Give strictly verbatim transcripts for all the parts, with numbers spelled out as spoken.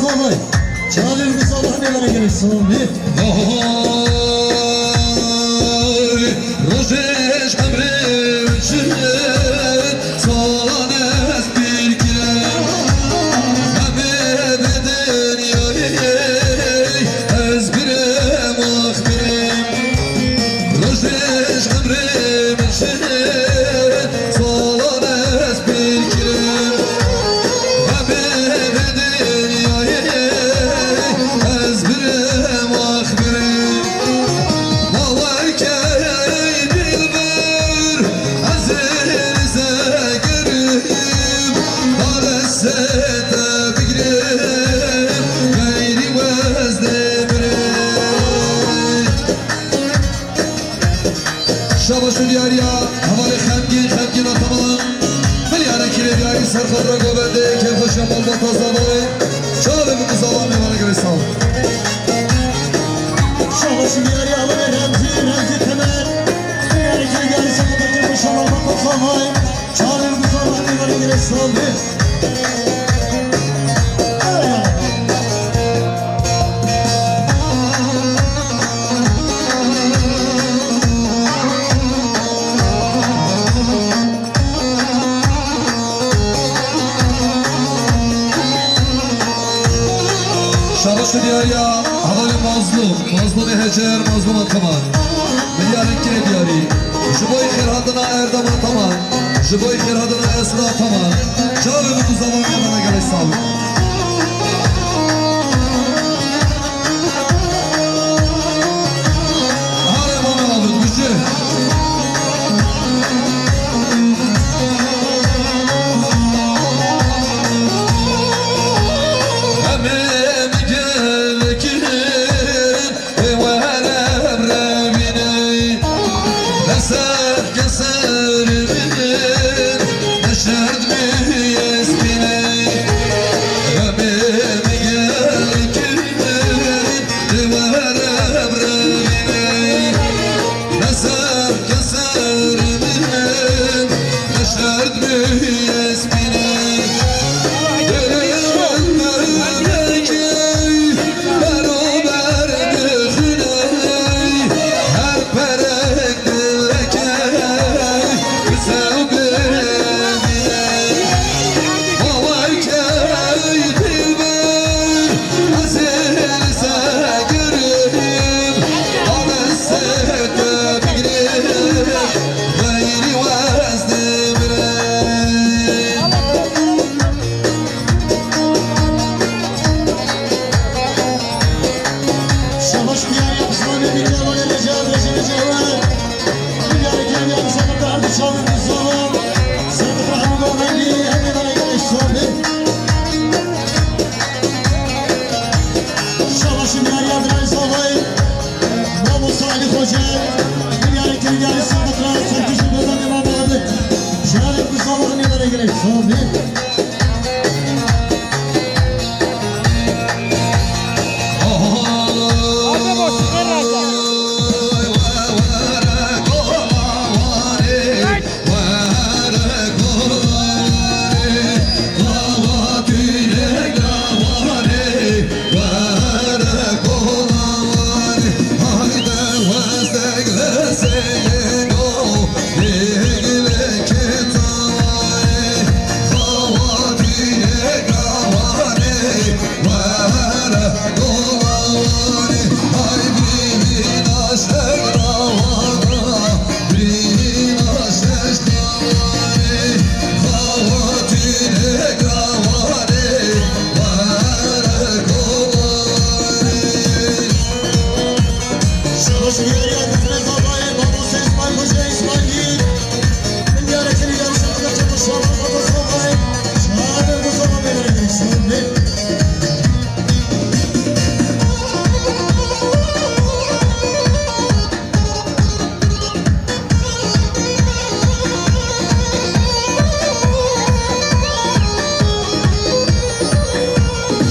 Vay, çavên bi sabah ne vere gelek soğan ne? Vay, rojê ji emrê min çi soğan ez pîr kirim. Em ê vê dinyayê ez birêm wax birêm. Rojê ji emrê min çi soğan ez pîr kirim. Em ê vê dinyayê ez birêm wax birêm. Bawer ke ey dilber, ez ê li zegerim, da destê te bigrim, xeyrî we ez dê mirim. Şabaş û diyariya hevalê xemgîn, xemgîn Ataman. Milyarê kirê diyarî ser xwe re govendê, kêfxweşiya malbata zavayê. Çavê min bi zavan mêvana gelê sal. Şabaş û diyariya hevalê Remzî, Remzî Temer. Milyarê kirê diyarî ser xwe re, kêfxweşiya malbata zavayê. Çavê min bi zavan mêvana gelê sal. Şabaş û diyariya hevalê Mazlûm, Mazlûmê Hecer, Mazlûm Ataman. Milyarên kirê diyarî. Ji bo xêrhatina Erdem Ataman. Ji bo xêrhatina Esra Ataman. Çavê min bi zavan mêvana gelek sal. Are mame avin, bije. Em ê bi gelekî Ê were birevînê, ne ser keserê min, ne şerd mi yê spînê. Em ê bi gelekî, ê were birevînê, ne ser keserê min, ne şerd mi yê spînê. Şabaş diyar yapışma ne bir cevabı ne cevabı ne cevabı. Diyar gel yapışma da bir çabuk bir zaman. Sen de rahmi görmedi hem de bana gerek sordu. Şabaşım yar yardım et. Mamosta Ali Hoca, milyarê kirî diyarî sandıklar, Serkişi Gözden Memadi. Şiarê ku sabahın yılına gerek. Sobi.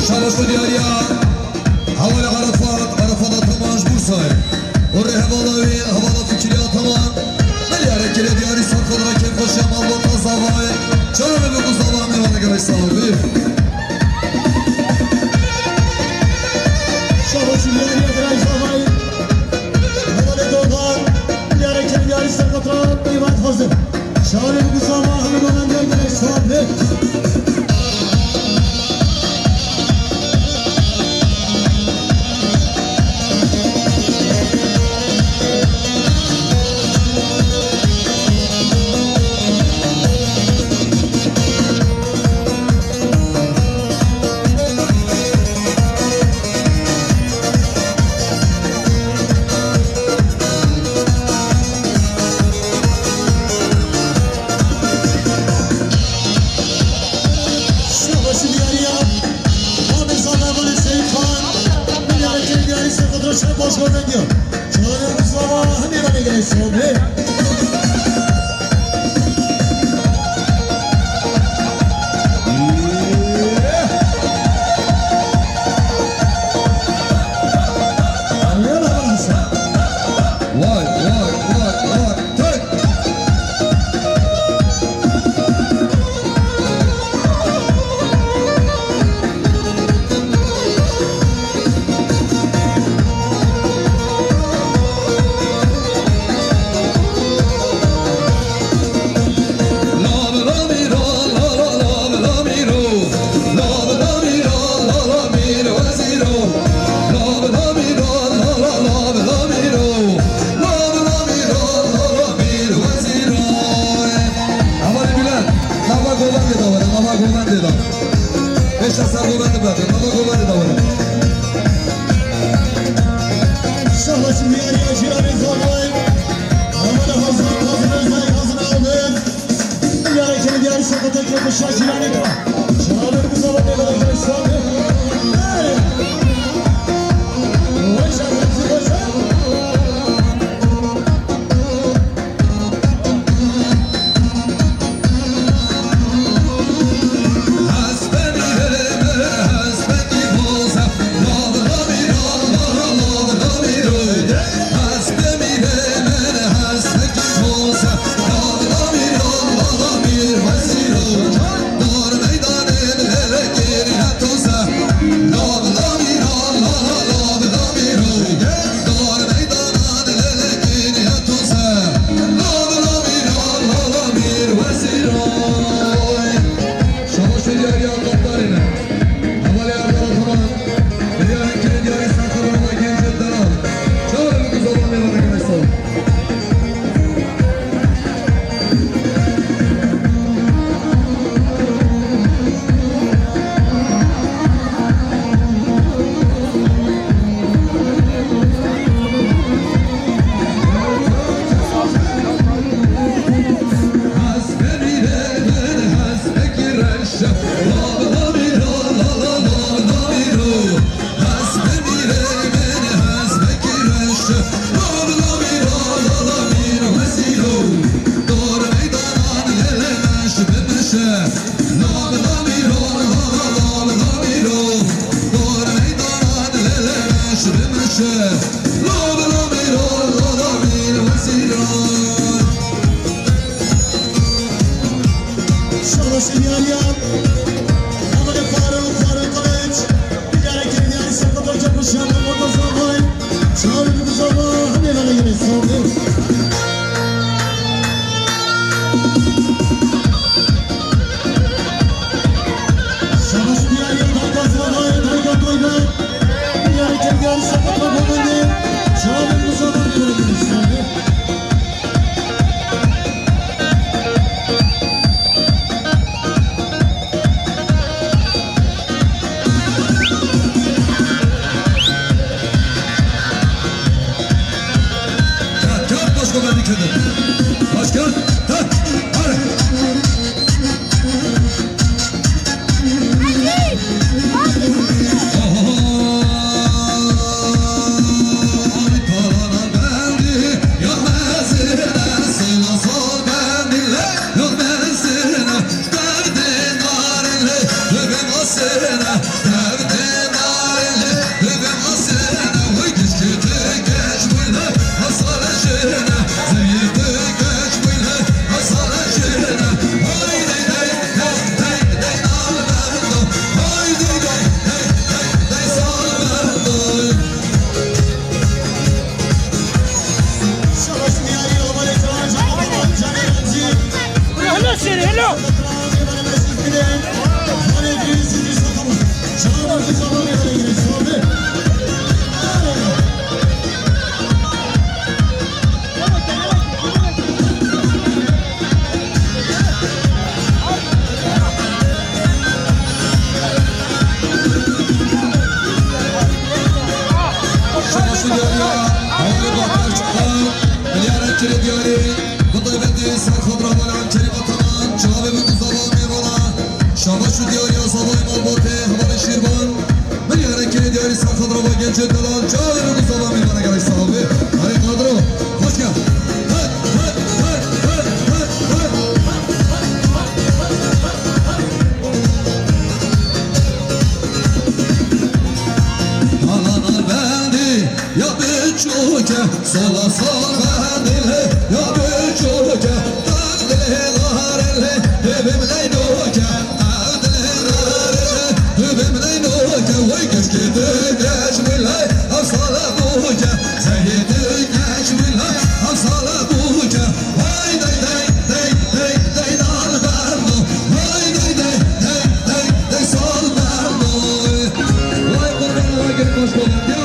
Şabaş û diyariya hevalê Arafat, Arafat Ataman ji Bursayê. Û rêhevala wî, hevala Fikirî Ataman. Milyarê kirê diyarî ser xwe dira kêfxweşiya malbata zavayê. Çavê bi ku zava mêvana gelek sağ ol. Şen başkan ne diyor? Çağırın Mustafa, hani bana göre sordu. Vay, vay, vay, vay. Tek. Hevalê Bülent, nava govendê de were, nava govendê de. Pêşa ser govendê bibin, nava govendê de were. Şahlaşın diyarî ya cîranê Zavay. Hevalê hazır, hazır, hazır, hazır aldık. Diyarê kê diyarî sakatê kê bu şah cîranê ka. Şahı bu zaman ne kadar gösterdi. Hey! Vay şahı, vay şahı. Şabaş diyar ya. Hevalê Faruk, Faruk Kılıç. Diyarê kê diyarî sakatê kê bu şahı bu zaman. Çağırın bu zaman, hani bana göre sordu. Şabaş diyar ya, dayka Zavay, dayka Toybe. Diyarê kê diyarî sakatê kê bu zaman. Çağırın bu zaman, hani bana göre sordu. Kat, kat, başka ben dikkat et. Başka, kat, hadi. Hello, Siri, hello. Şabaş û diyariya hevalê Batar Çalan, milyara kirê diyarî, bi taybetî serxadra hevalê Enkerî Ataman, çavê bi guzava mêvana. Şabaş û diyariya zavayê malbatê hevalê Şîrvan, milyara kirê diyarî serxadra va gencê delal, çavê bi guzava Ya biçûke, sola sol qedile, ya biçûke, qedile narele, bibim leydoke, qedile narele, bibim leydoke, wey keşke tu geç bile, ev sala bûke, zehê tu geç bile, ev sala bûke, wey dey dey dey dey dey dal berdo, wey dey dey dey dey dey sal berdo. Wey qurban, wey gel hoş geldin ya.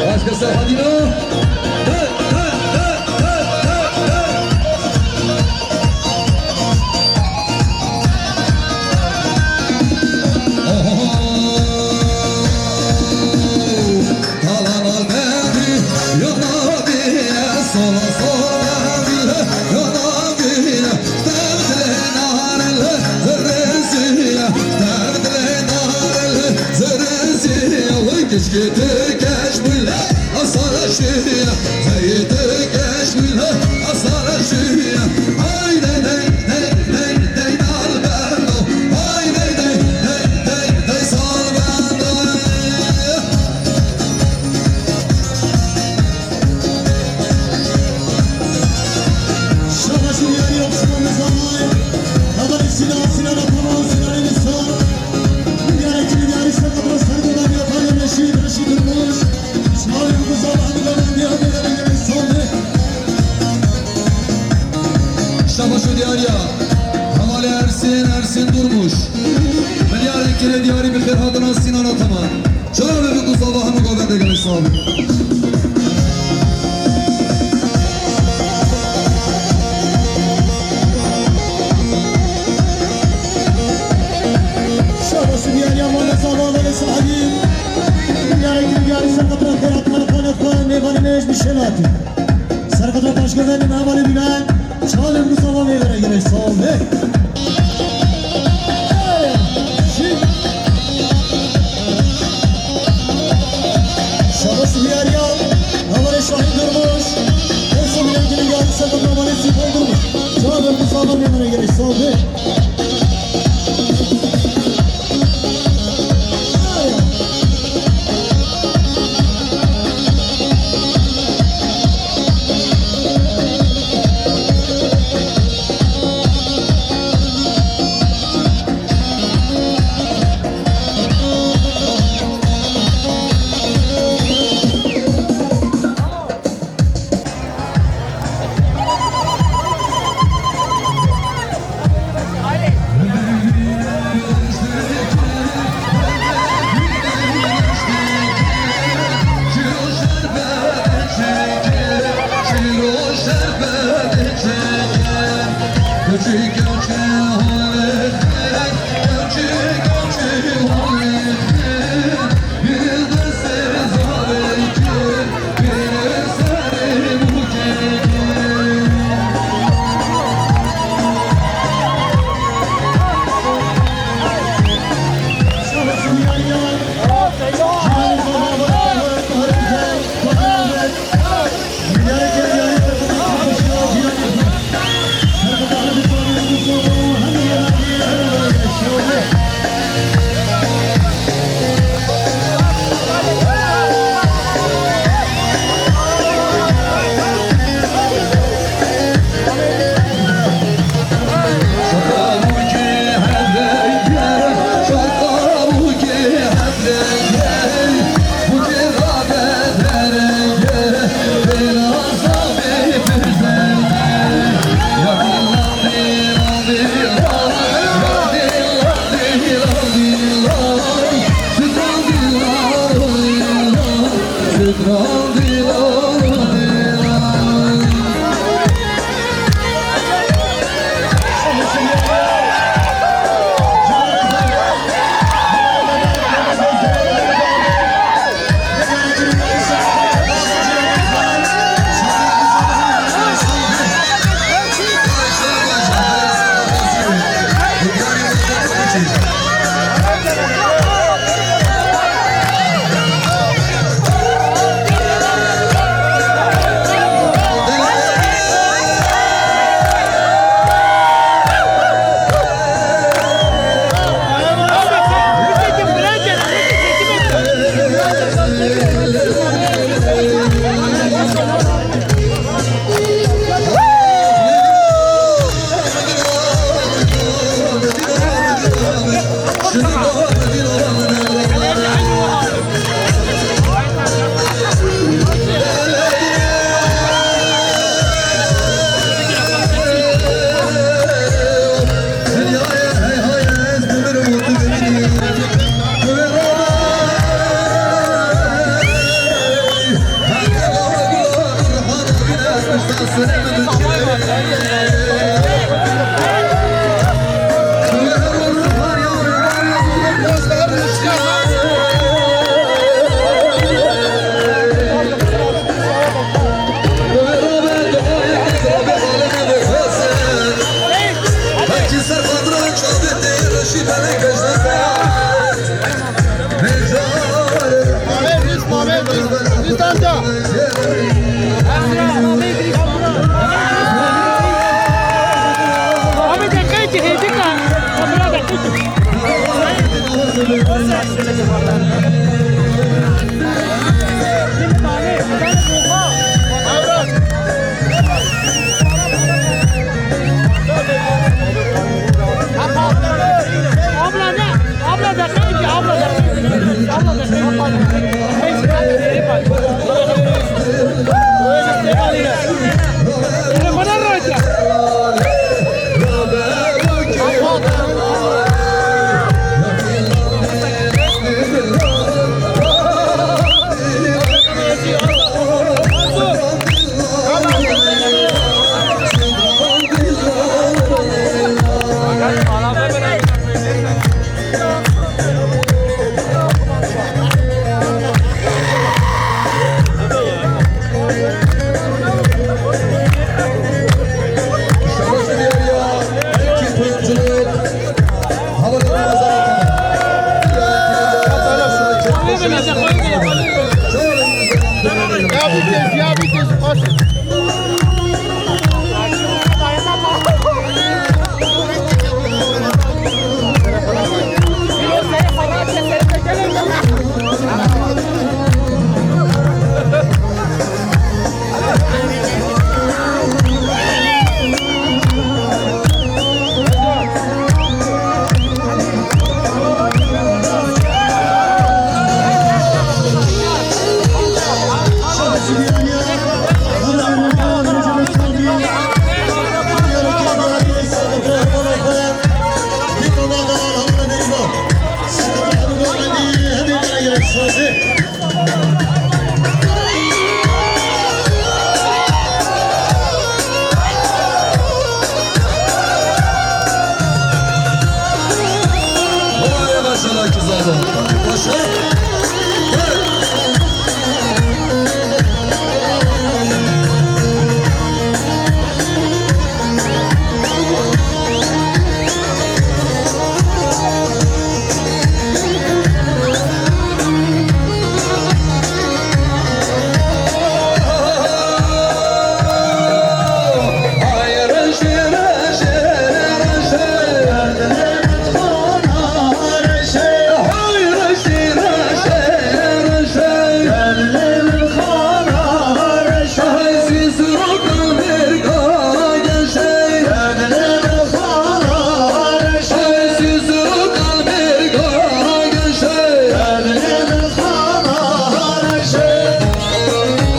Başka Serhatino. Kalan al beni, yana bile, sola sola bile, yana bile. Derdile narele, zerresiye, derdile narele, zerresiye. Oy keşke te keş bile, asara şiye, zeyte keş bile, asara şiye. Ay dey dey dey dey dey dal berdo, ay dey dey dey dey dey sal berdo. Şabaş û diyarî opsiyonê zanayê. Hevalê Sînan, Sînan Ataman, Sînan Êlîsan. Diyarê Kilî, diyarî Serqet Reşîd, Reşîd Durmuş. Şair Mustafa Hamid Efendi, Hamid Efendi, Sami. Şabaş û diyariya. Hevalê Ersîn, Ersîn Durmuş. Min diyarê Kilî, diyarî bi xêr hatina Sînan Ataman. Çawa be bi ku zava hemû gavên de gelek sax bin. Şabaş û diyariya mala zava Velê Sahîb. Diyarê Kilî, diyarî Serqet Reşîd, Reşîd Durmuş, mêvanê me ji Nişênatî. Serqet Reşîd paşkevên me hevalê dîmen. Çalên Mustafa Bey vere gelek sax be. Şabaş û diyariya, hevalê Şahin Durmuş. Olsun bile gelin geldi Serqet hevalê Sîpol Durmuş. Çalên Mustafa Bey vere gelek sax be. Abla ne? Abla da kanki, abla da kanki. Abla da kanki. Bana rahat. Vay maşallah kızlar. Başka?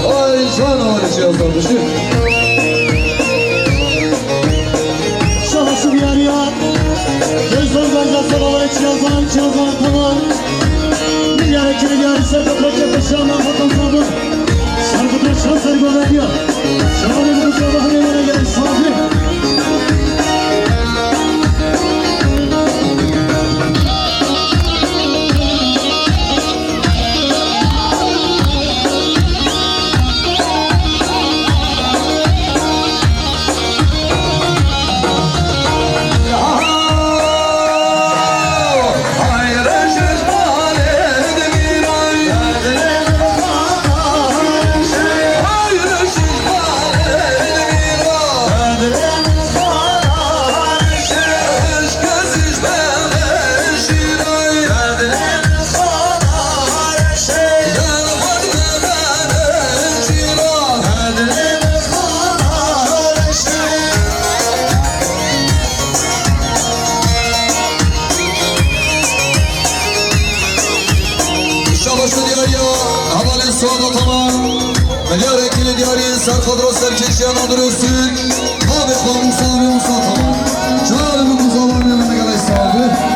Ay, can ağrısı yazılmıştı. Şahsı bir araya. Göz zor gaza salavat yazan, yazan tamam. Bir yere kiri yarı sefre kaçı kışağına bakın sabır. Sarkıtır şansır göberiyor. Şabanın bu sabahına göre gel sabır. İnşallah şu diyarî ya hevalên Suada tamam. Milyar ekili diyarî serxadra serkeşiya Nadir Öztürk. Abi xwe Musa abi Musa tamam. Çavi Musa abi ne kadar sahibi.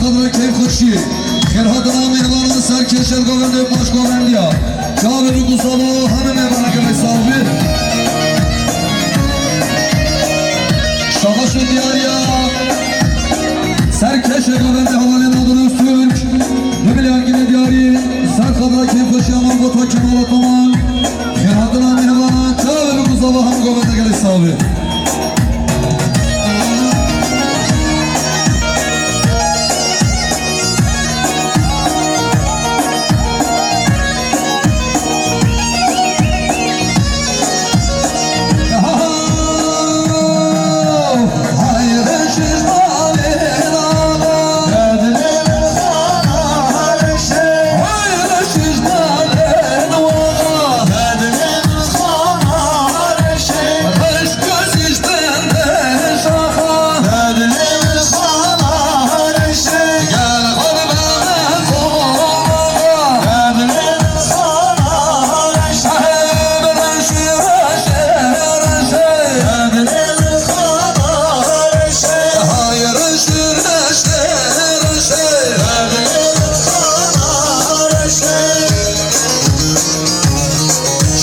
Keyfxweşî. Xêrhatina mêvanan serkêşer govendê paşgovendiya. Çavê bi guzava hemî mêvanan gelek sax bî. Şabaş û diyariya serkêşer govendê hevalê Nadir Öztürk. Bi milyar gilê diyarî ser xadra keyfxweşiya malbata Kemal Ataman. Xêrhatina mêvanan çavê bi guzava hemî govendê gelek sax bî.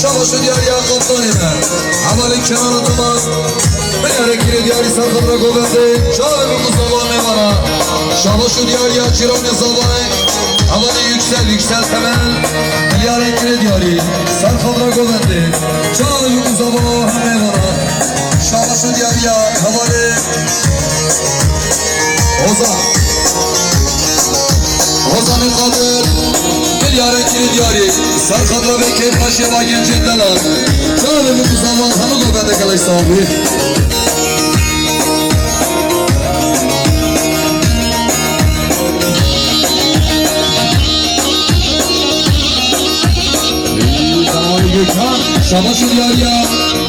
Şabaş û diyariya kaptanê me. Hevalê Kenan Ataman. Milyarê kirê diyarî ser xwe re govendê. Çavê bi guzava mêvana. Şabaş û diyariya cîranê zavayê. Hevalê Yüksel, Yüksel Temel. Milyarê kirê diyarî ser xwe re govendê. Çavê bi guzava hemê vana. Şabaş û diyariya hevalê Hozan. Hozanê Qadir, milyarê kirê diyarî, ser xadra vê keyfxweşiya va gencên delal. Çavê min ku zaman hemû govende gelek sax bî. Şabaş û diyariya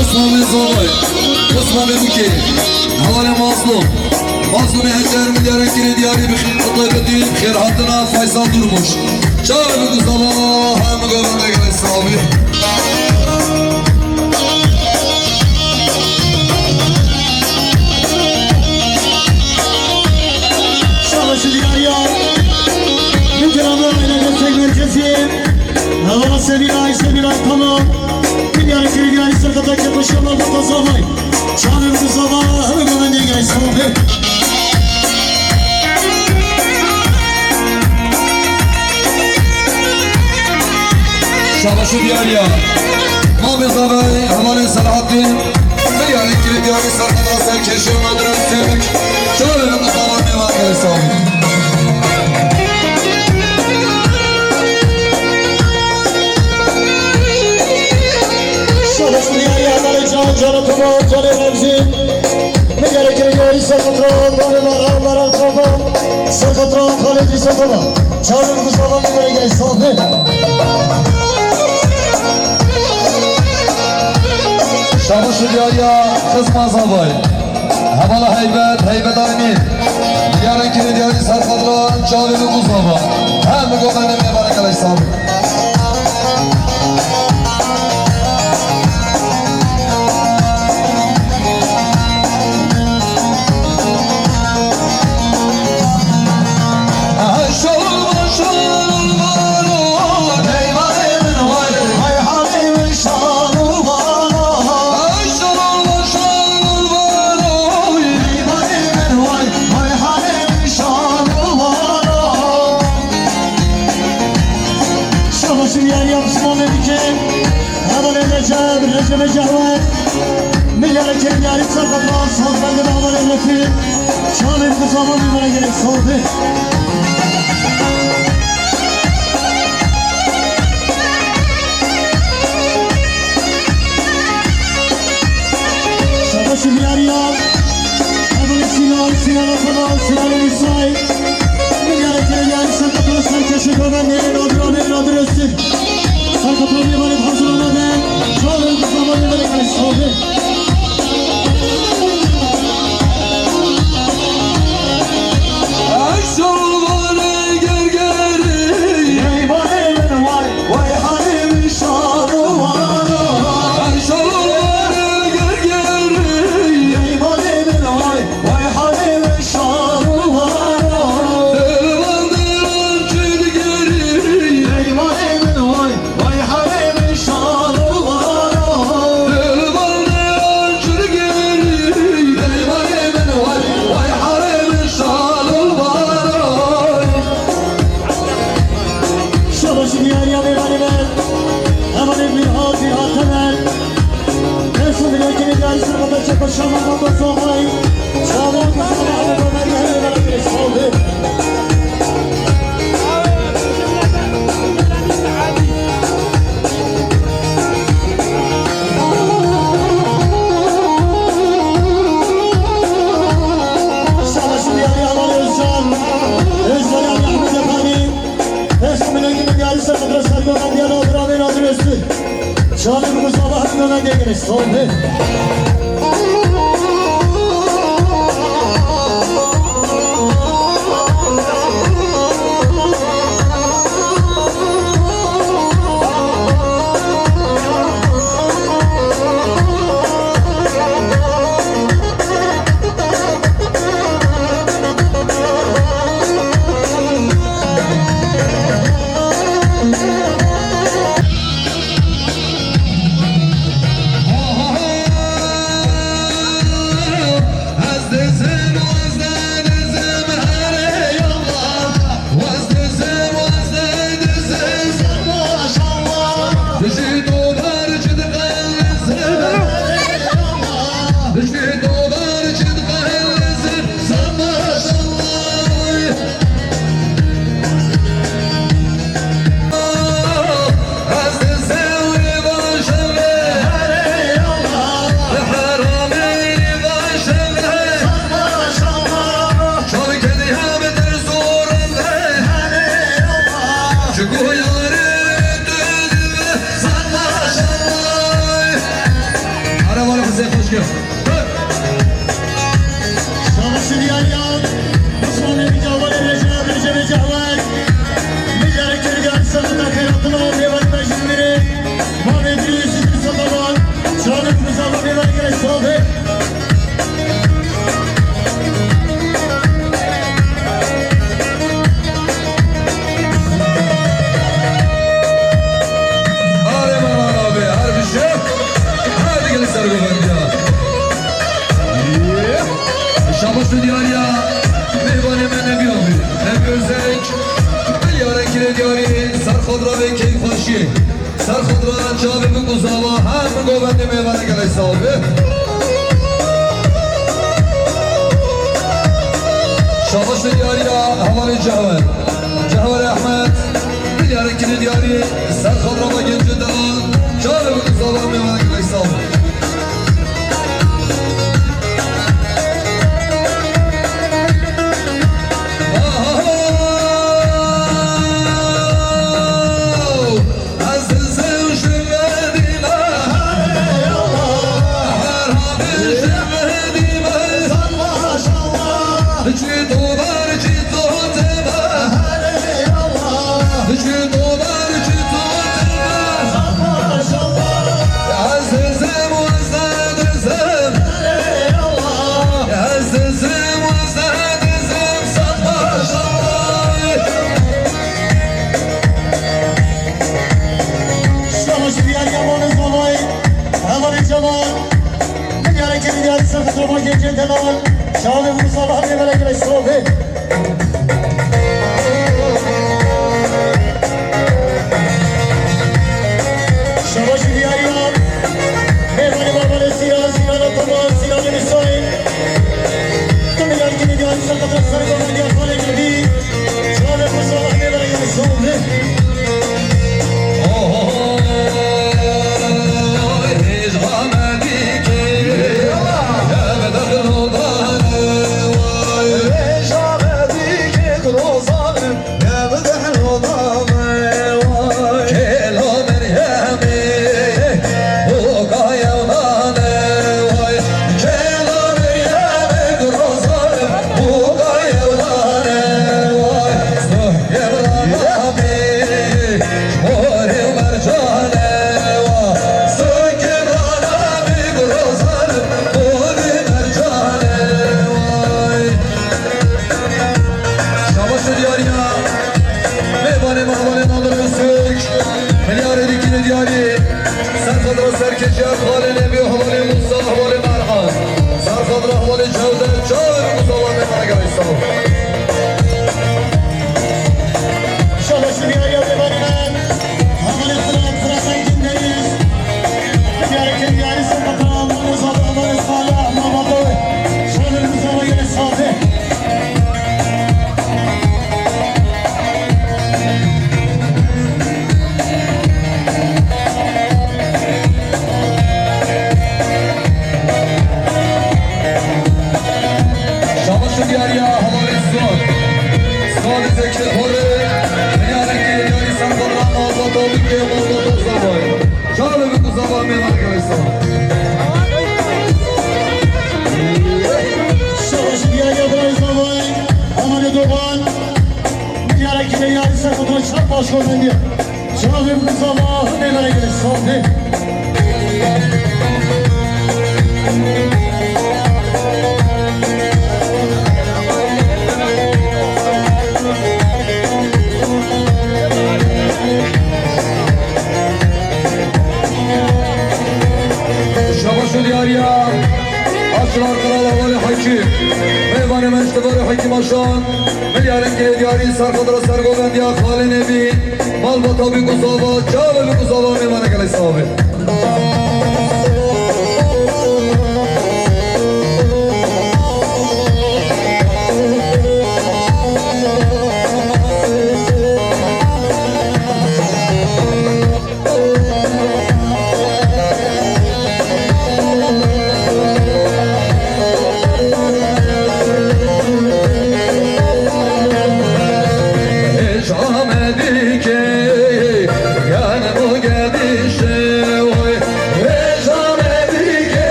Osman Mezavay, Osman Mezukê, hevalê Mazlum. Mazlumê Hecer milyarên kirê diyarî bi xîr-, bi taybetî xêrhatina Faysal Durmuş. Çavê bi guzava hemû govende gelek sax bî. Şabaş û diyariya. Min kiram aile destek merkezi. Hevala Sevîlay, Sevîlay Pamuk. Milyarê kirê diyarî ser xeta keyfxweşiya malbata zavay. Çavê bi guzava hemû govendê gelek sax bî. Şabaş û diyariya. Mamê zavay, hevalê Selahattîn. Milyarê kirê diyarî ser xeta serkêşiya Nadir Öztürk. Çavê bi guzava mêvan gelek sax bî. Şabaş û diyariya hevalê Can, Can Ataman, Canê Remzî. Milyarê kirê diyarî ser xeta Baran, Baran, Baran Kafa. Ser xeta Xalid Îsa Kafa. Çavê bi guzava mêvan gelek sax bî. Şabaş û diyariya xizma zavay. Hevala Heybet, Heybet Amin. Milyarên kirê diyarî ser xadra çavê min guzava. Hemû govendê mêvanê gelek sax bî. Şabaş û diyariya Osman Mevlîtê, hevalê Recep, Recep Cehwet. Milyarê kirê diyarî ser xeta sazbendê hevalê Refî. Çavê bi guzava mêvana gelek sax bî. Şabaş û diyariya. Hevalê Sinan, Sinan Ataman, Sinan Êlîsay. Milyarê kirê diyarî ser xeta serkêşiya govendê Nadir Öztürk. Ser xeta mêvanê hazir amade. Çavê bi guzava mêvana gelek sax bî. Çalın bu sabah dönen gelin, soldu. Şabaş diyariya, Osmanê Bîcawanê Recep, Recebê Cehwer. Milyarê kerdiyar, sexta xeyratina, mêvanê me jî mirê. Mamê Dirîs, Dirîs Ataman. Çavê Mustafa mêvanê gelek sabe. Arê Mervan abi, her bir şey. Hadi gelin sergovendiya. Şabaş diyariya, mêvanê me Nebî abi. Nebî Özek, milyarê kerdiyarî, ser xwe dira vê keyfxweşiyê. Ser xwe dira çavê min ku zava, her min govendê mêvanê gelek sabe. Şabaş diyariya, hevalê Cehwer. Cehwer Ehmed, milyarê kerdiyarî, ser xwe dira me gencê delal, çavê min ku zava, mêvanê gelek sabe. Şabaş diyariya Mame Zavay, hevalê Cemal. Milyarê kerdiyar, ser xwe dira me gencê delal. Çavê Mustafa hemê belek gelek sabe. Şabaş diyariya. Mêvanê me hevalê Sîran, Sîran Ataman, Sîran Hüseyin. Tu milyar kerdiyar, ser xwe dira, ser xwe dira, ser xwe dira. Çavê min ku zava mêvanê gelê sağ. Şabaş diyar ya birayê zavayê, hevalê dogan. Diyara gelê yarî ser xwe çap baş xwe vendiye. Çavê min ku zava mêvanê gelê sağ. Şabaş û diyariya Aşlar Kral Hevalê Hekîm. Mêvanê me ji Hevalê Hekîm Aşan. Milyarên gelê diyarî serxwe dira sergovendiya xalê Nebî. Malbata bî ku zava, çavê bî ku zava, mêvanê gelê sağ be.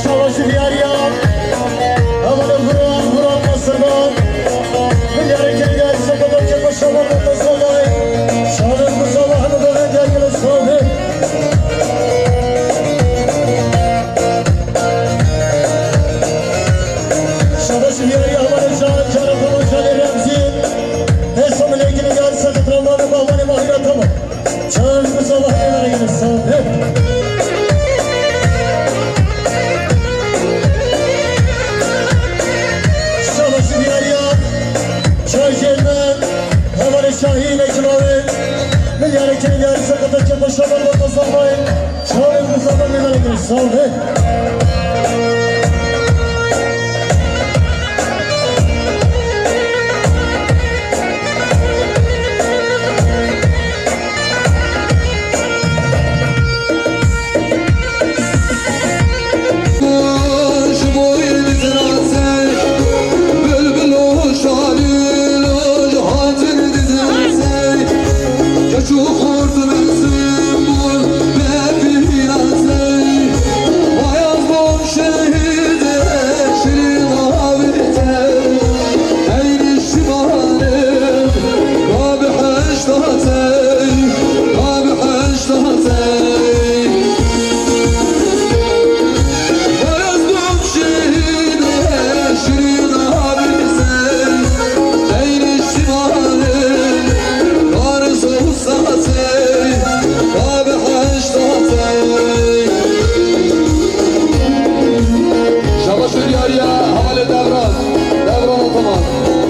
Şabaş û diyariya. Hevalê Vuran, Vuran Nasırdan. Milyarê gelê diyarî serkefta çek û şaban da tasavay. Şaban ku zava hemû diyarî gelê sağ be. Şabaş û diyariya hevalê Can, Can Ataman, Canê Remzî. Hêsa milyarê gelê diyarî serkefta Rahman û Bahmanê Mahîra Taman. Çavê min ku zava mêvanê gelê sağ be. Şabaş û diyariya. Çavê min, hevalê Şahîn Eklavê. Milyarê gelê diyarî serkefta çek û şaban da tasavay. Çavê min ku zava mêvanê gelê sağ be. Şabaş û diyariya hevalê Devran. Devran Ataman.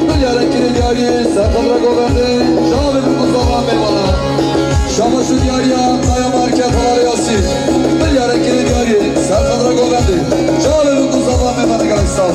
Milyarê gelê diyarî serkefta govendê. Çavê bî ku zava mêvana. Şabaş û diyariya Kaya Market hevalê Yasîn. Milyarê gelê diyarî serkefta govendê. Çavê bî ku zava mêvana gelek sağ.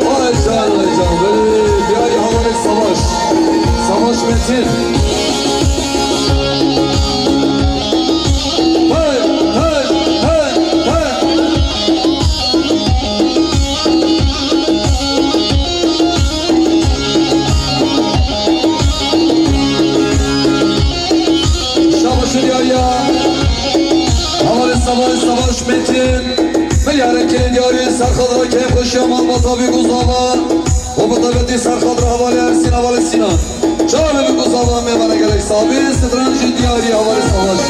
Vay can, vay can. Böyle bir ay havalı savaş. Savaş Metin. Hey, hey, hey, hey. Şabaş û diyariya. Hevalê Savaş, Savaş Metin. Milyarê gelê diyarî serkefta keyfxweşiya malbata bî ku zava. Û bi taybetî serkefta hevalê Ersîn, hevalê Sînan. Çavê bî ku zava mêvana gelek sağ bî, stranjê diyarî hevalê Savaş.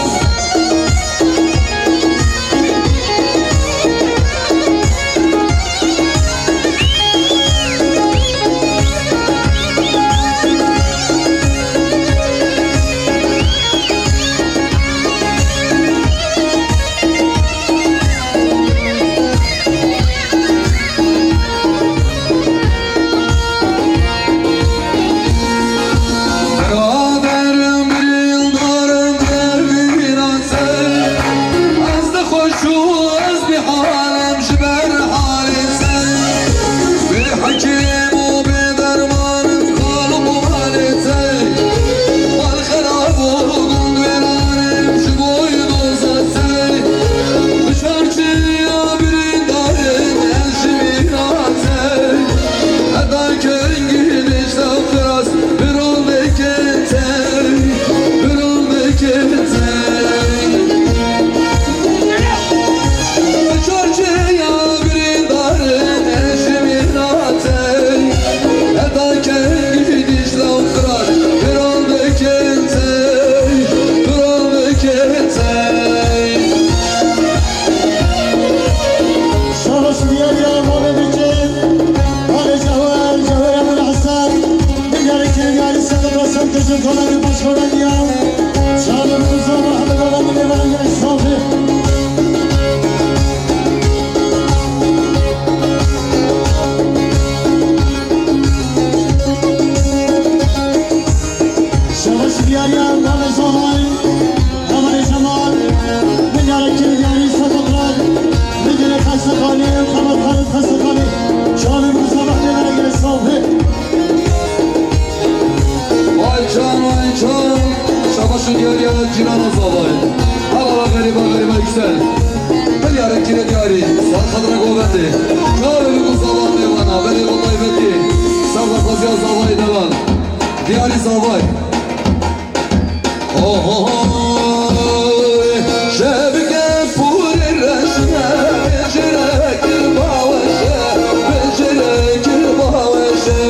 Qadra govendê. Çavê biku zava mêvana, belê bi taybetî. Serdaxwaziya zavayê dewan. Diyarî zavay. Ohoy, şevke pûrê reşne, bicire kir baweşe, bicire kir baweşe.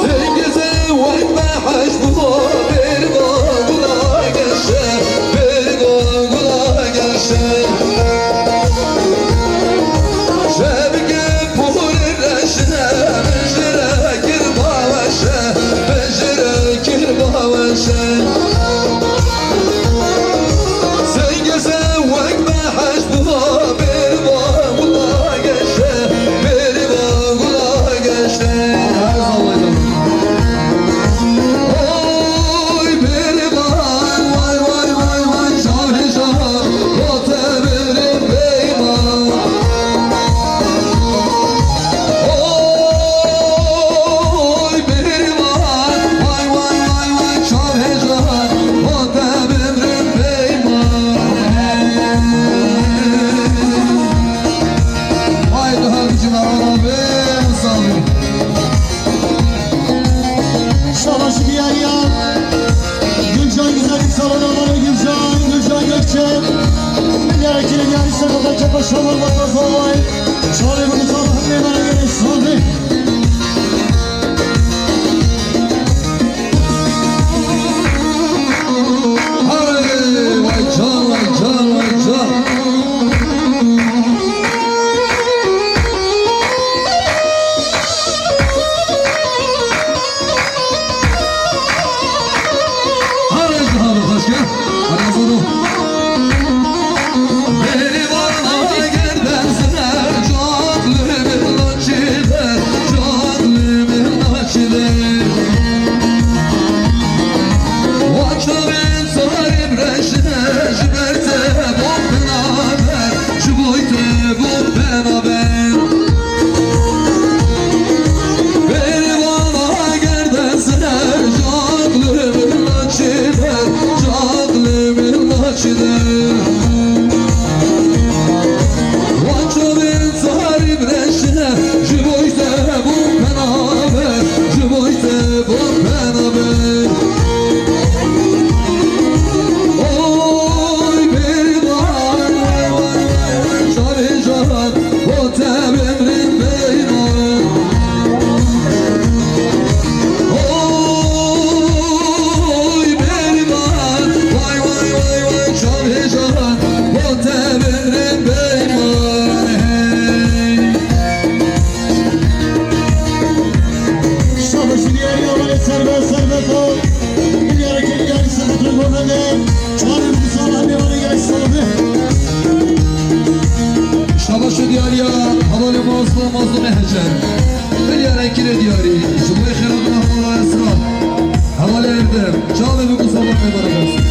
Zengizê wek meheş bulo, bêrî bo gula geşe, bêrî bo gula geşe. Şevke pûrê reşne, bicire kir baweşe, bicire kir baweşe. Sengê se wek meheş bulo, bêrî bo gula geşe, bêrî bo gula geşe. Oy bêrî bo, vay, vay, vay, vay, şahê şah, bo te bêrî beyma. Oy bêrî bo, vay, vay, vay, vay, şahê şah, bo te bêrî beyma. Vay, daha biçim araba be, sağ olun. Şabaş diyar ya. Gülcan Güzel, salona bana Gülcan, Gülcan Gökçe. Bilerek yine diyar ise baba çapa şaban baba zavay. Şaban bu zaman ne bana gerek sandı. Hey, vay can, vay can, vay can. Hare ji hare xweşke. Hare zoro. Bêrî vana ger dersine, caqlê min naçîde, caqlê min naçîde. Wa çavên zarî reşne, ji ber te bo penaber, ji boy te bo penaber. Bêrî vana ger dersine, caqlê min naçîde, caqlê min naçîde. Wa çavên zarî reşne, ji boy te bo penaber, ji boy te bo penaber. Oy bêrî vana, vay, vay, vay, vay, şarê şaran, bo te bimrîn beyna. Oy bêrî vana, vay, vay, vay, vay, şarê şaran, bo te bimrîn beyna. Hey. Şabaş diyar ya, vale serbest, serbest ol. Diyar ki diyar, serbest ol, ne? Çağırın bu sabah bir bana gerek sahibi. Şabaş diyar ya, hevalê Mazlûm, Mazlûmê Hecer. Diyar ekîrê diyarî, ji bo xêra bira hevala Esra. Hevalê Erdem, çavê biku sabah ne bana gelsin.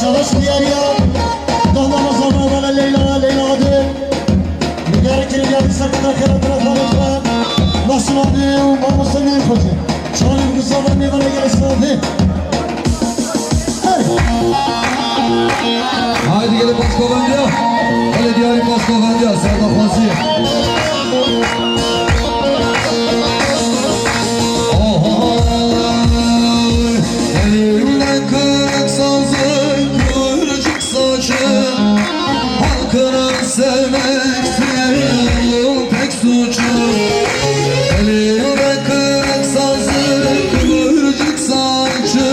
Şabaş diyar ya. Dohma Ramazan, Ramazan, Leyla, Leyla hadi. Mübarek yıl geldi, sakın arkada taraflarında. Nasıl abi, o mamusa ne yapacak? Çağırın bu zaman ne bana gerek abi. Hey. Haydi gelin Paşkovendiya. Hele diyarî Paşkovendiya, Serdaxwazî. Oho. Elinde kök sazı, kıvırcık saçı, halkını sevmektir tek suçu. Elinde kök sazı, kıvırcık saçı,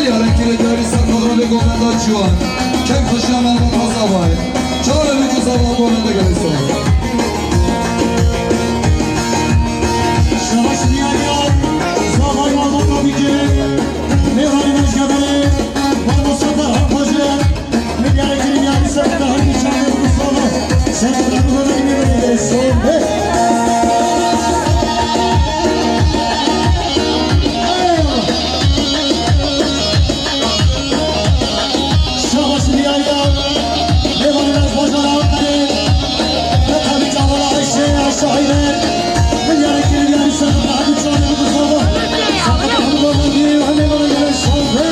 Yarekî li diyarî ser programê govenda ciwan. Keyf xweşiya me taza bay. Çare bikî zava govenda gelê ser. Şabaş diyariya, zava ya baba bikî. Mêvanî me ji geberê, mamoste Ferhan Xwecî. Min diyarê kirî diyarî ser daha nîşan de bû sava. Sen de bû bebe yine bebe gelê ser. Hey! Şabaş diyariya, mêvanê me ji bajara Anqerê, Betavî Çavala Ayşe ya şaîre, milyarê kirî diyarî ser Hemî Çavê Mustafa, Samet Hemî Gormandî û hemê bana gelê şaîre.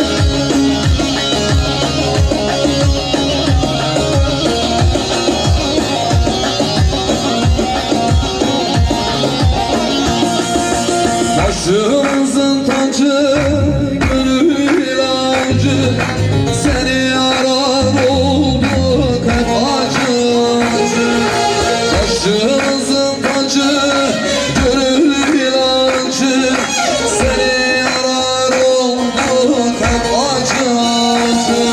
Başımızın tacı, gönül ilacı, seni arar olduk hep acı acı. Başımızın tacı, gönül ilacı, seni arar olduk hep acı acı.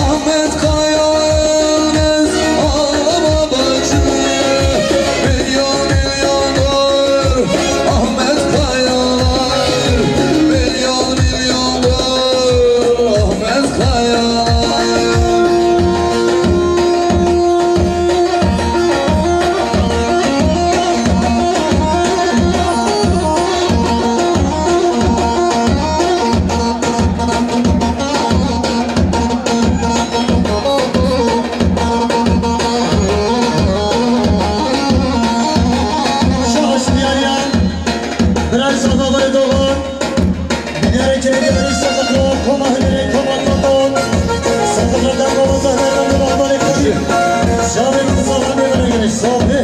Ahmet Kaya ölmez, ağlama bacı. Milyon milyondur Ahmet Kayalar. Milyon milyondur Ahmet Kayalar. Şaş diyariyan, Biray Safa Baydoğan, Diyarê Kirê Diyarî Seqiflo, Koma Hilirê, Koma Koton, Seqiflo Dengova Zehra Dengova Amalê Xwedî, Şavê Musa Xanê Veregirê, Şavê.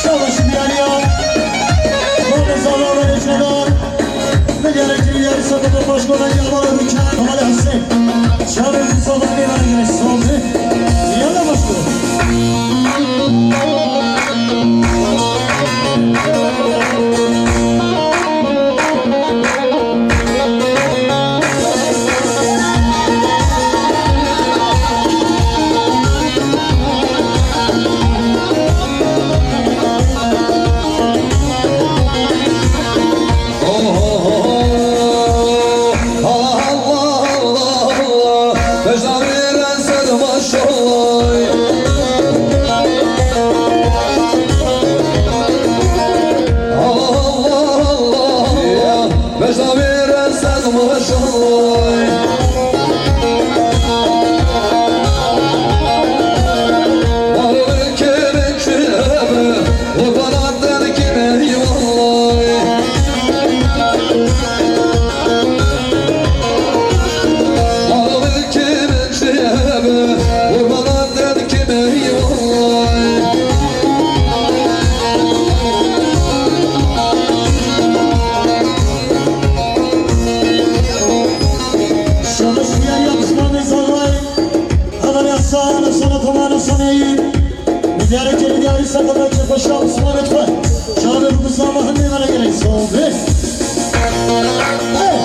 Şabaş diyariya, Xwedê Zala Verecnedar, Milyarê Kirî Diyarî Seqiflo Başkola Yabala Rûçe, Kemal Hesên. Şavê Musa Xanê Veregirê, Şavê. Yalla başkola. Oh, oh, oh, oh. Allah, Allah, Allah. Bejna vêre ser maşallah. Allah, Allah, Allah. Bejna vêre ser maşallah. Maro kêrê çi ebe, qurbanan derkî me yî wallay. Maro kêrê çi ebe, qurbanan derkî me yî wallay. Şabaş diyariya Osmanê Zagay, Hevalê Hasan, Hasan Ataman, Hasan Eyüp. Milyarê Kirî Diyarî Seqiflo, Çekoşa Osmanê Twe. Şavê Musa Xanê Veregirê, Şavê. Hey!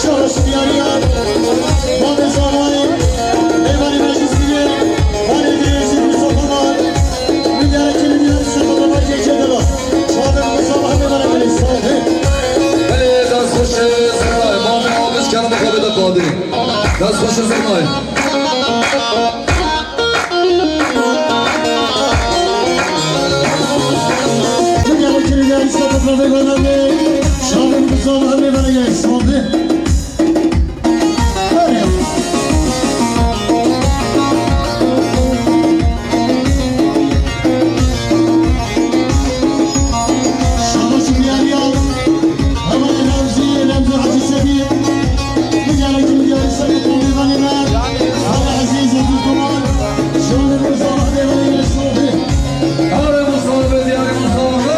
Şabaş diyariya, Mamê Zavayê, mêvanê meclîsî ye, Valê Dêrêzî Musa Kemal, milyarê Kirî Diyarî Seqiflo Mercê Cedelo, Şavê Musa Xanê Veregirê, Şavê. Belê, dest xweş e, Zurnay, Mamê Abiş kerem xwe bide qadê. Dest xweş e, Zurnay. Hevalê Remzî, Remzî Hecî Semî, milyarê Kirî Diyarî Seqiflo mêvanê me, Hevalê Ezîz Hecî Kemal, Şonê Musa Xanê Veregirê, Şonê. Şonê Musa Xanê Veregirê, Şonê.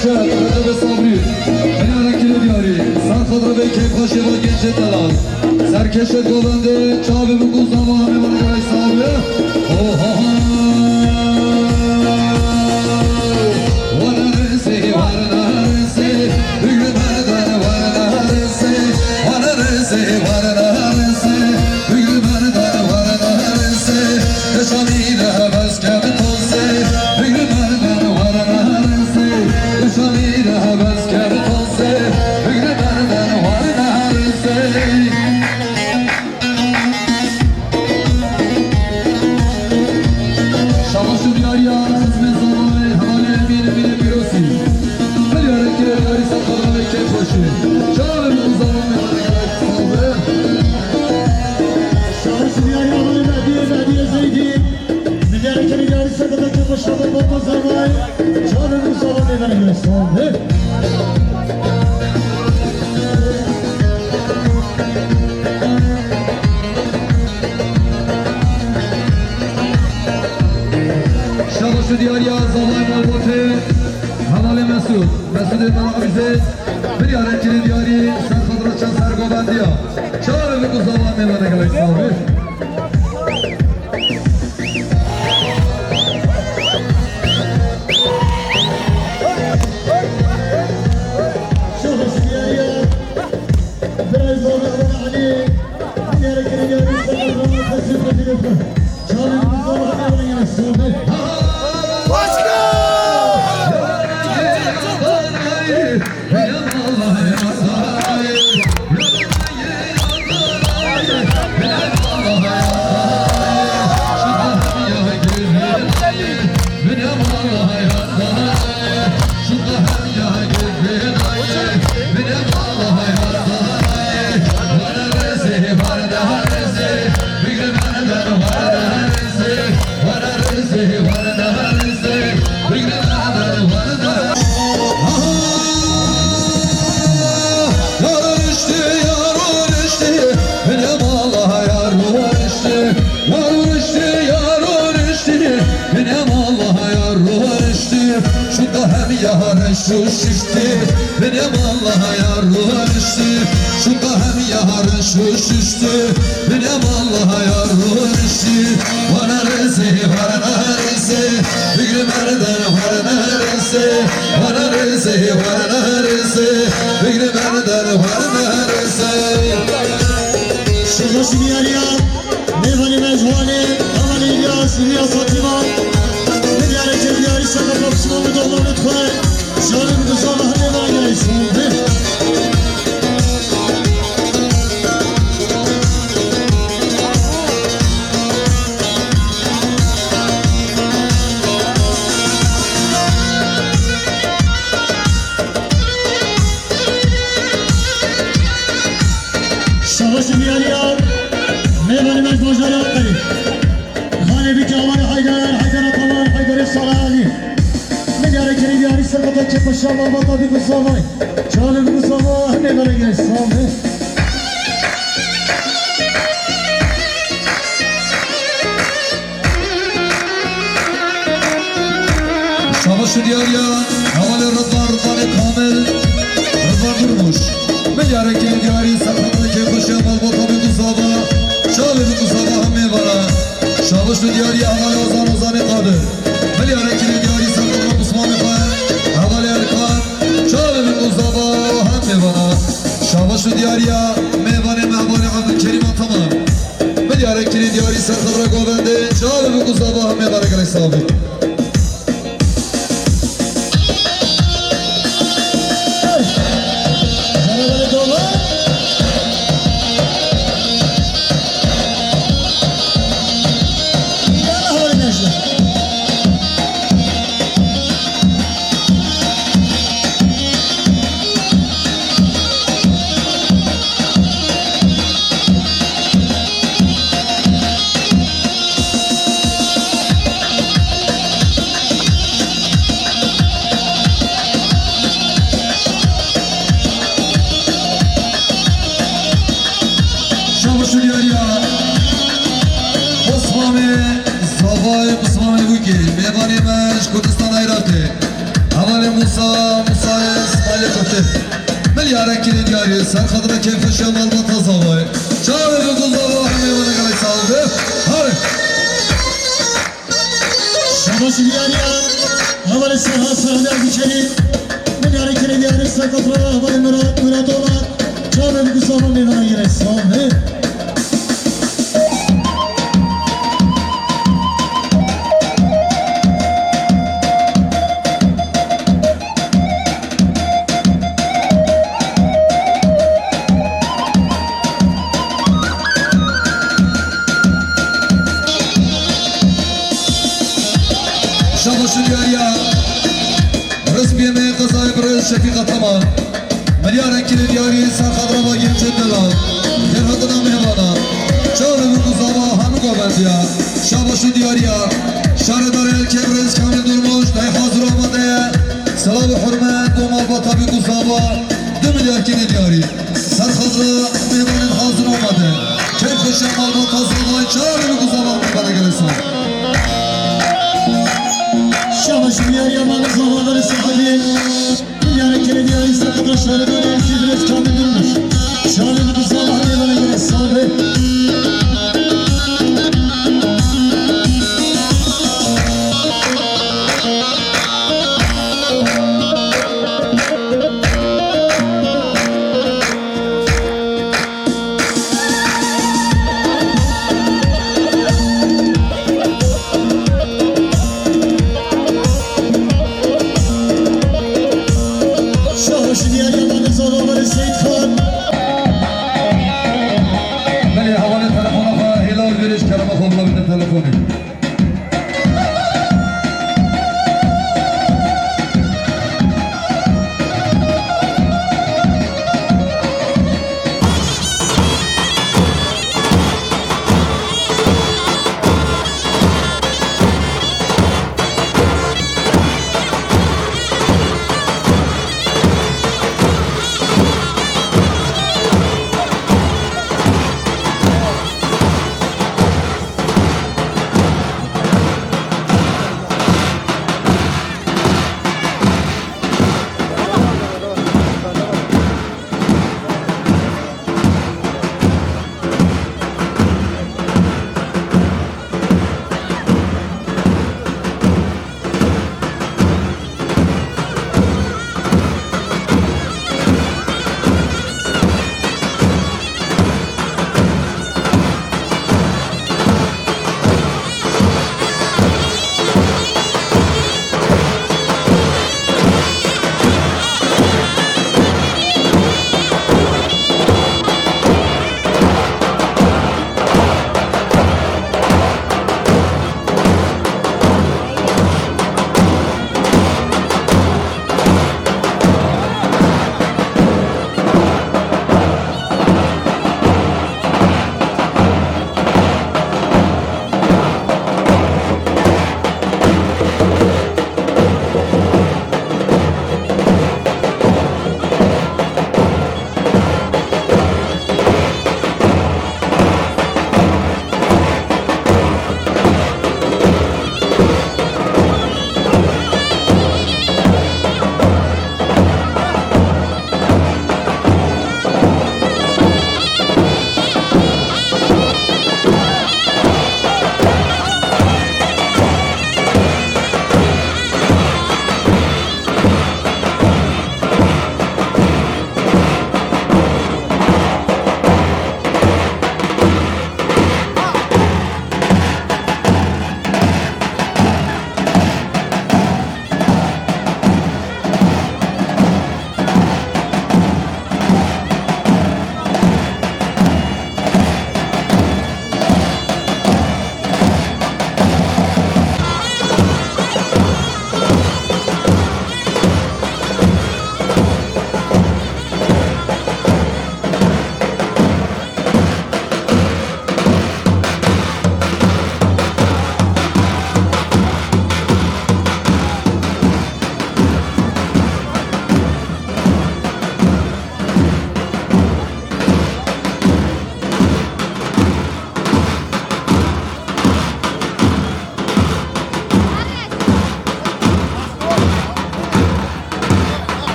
Recebê Sabrî, binyarekirê diyarî, ser xatirê vê keyfxweşê ve gencê delal. Serkêşê govendê, çavê min ku zava hemê vana gelek sabe. Oho! Were rêzê, were rêzê, bigre merdan were rêzê, were rêzê, were rêzê, bigre merdan were rêzê, deşanî de hebes kevin tozê, bigre merdan were rêzê, deşanî de hebes kevin tozê, bigre merdan were rêzê. Şabaş û diyariya xizmê zavayê hevalê Emîn, Emînê Pîrosî. Milyareke diyarî ser xatirê keyfxweşê. Çavê min û zava min sabe. Şabaş û diyariya hevalê Mehdiyê, Mehdiyê Zeydî. Milyareke diyarî ser xatirê keyfxweşê, baba zavayê. Çavê min û zava min sabe. Şabaş û diyariya zavayê malbatê hevalê Mesûd. Mesûdê Mela Abîzê, milyarek kirê diyarî ser xatirê çend sergovendiya. Çavê min ku zava min vana gelek sabe. Şabaş û diyariya. Binê mala ya rûniştî, ya rûniştî, ya rûniştî. Binê mala ya rûniştî, şûnda hem ya reş û şiştî. Binê mala ya rûniştî, şûnda hem ya reş û şiştî. Binê mala ya rûniştî, wana rêzê, wana rêzê. Bigre merdan, wana rêzê, wana rêzê, wana rêzê. Bigre merdan, wana rêzê. Şabaş û diyariya, mêvanê me ji Wanê, hevalê Îlyas, Îlyas Fatîma. Milyareke diyarî ser xatirê pişman û doxmanê xwe. Şabaş û zava hemê vana gelek sabe. Şabaş û diyariya, mêvanê me ji bajarê Anqerê. Xalê Bîk, Amarê Heyder, Heyder Ataman, Heyderê Salih Alî. Milyarê kirî diyarî ser xatirê kêfxweşiya malbata Bîk û Zavayê. Çavê Bîk û Zava hemê vana gelek sabe. Şabaş û diyariya hevalê Ridvan, Ridvanê Kamil, Ridvan Durmuş. Milyareke diyarî ser xatirê kêfxweşiya malbata Bîk û Zava. Çavê Bîk û Zava hemê vana. Şabaş û diyariya hevalê Ozan, Ozanê Qadir. Milyareke diyarî ser xatirê Osmanê xwe, hevalê Erkan. Çavê Bîk û Zava hemê vana. Şabaş û diyariya mêvanê me hevalê Ebdulkerîm Ataman. Milyarek kirî diyarî ser xatirê govendê, çavê Bîk û Zava hemê vana gelek sabe. Şabaş û diyariya Osmanê Zavayê, Osmanê Bûkê, mêvanê me ji Kurdistana Iraqê. Hevalê Musa, Musayê Smalê Kurtê. Milyarek kirê diyarî, ser xatira keyfxweşiya malbata zavayê. Çavê bi guzava hemê vana gelek sal be. Hare. Şabaş diyariya, hevalê Serhat Serhat Erbiçelî. Milyarek kirê diyarî, ser xatira hevalê Murat, Murat Olat. Çavê bi guzava hemê vana gelek sal be. Şabaş diyariya. Rizbiyê me qezayê birêz Şefîq Ataman. Milyarek kirê diyarî ser xatira Bagirçê Delal. Xêrhatina mêvana. Çavê bi guzava hemû govendiya. Şabaş û diyariya. Şaredarê Elkê birêz Kamil Durmuş, dayê hazir amade ye. Silav û hurmet bo malbata bi guzava. Du milyar kirê diyarî. Ser xatira mêvanên hazir amade. Keyfxweşiya malbata zavayê, çavê bi guzava hemê vana gelek sal. Şabaş diyariya malê zava verê sahibî. Milyarek kirê diyarî, ser xatira şaredarê Elkê birêz Kamil Durmuş. Çavê bi guzava hemê vana gelek sal be.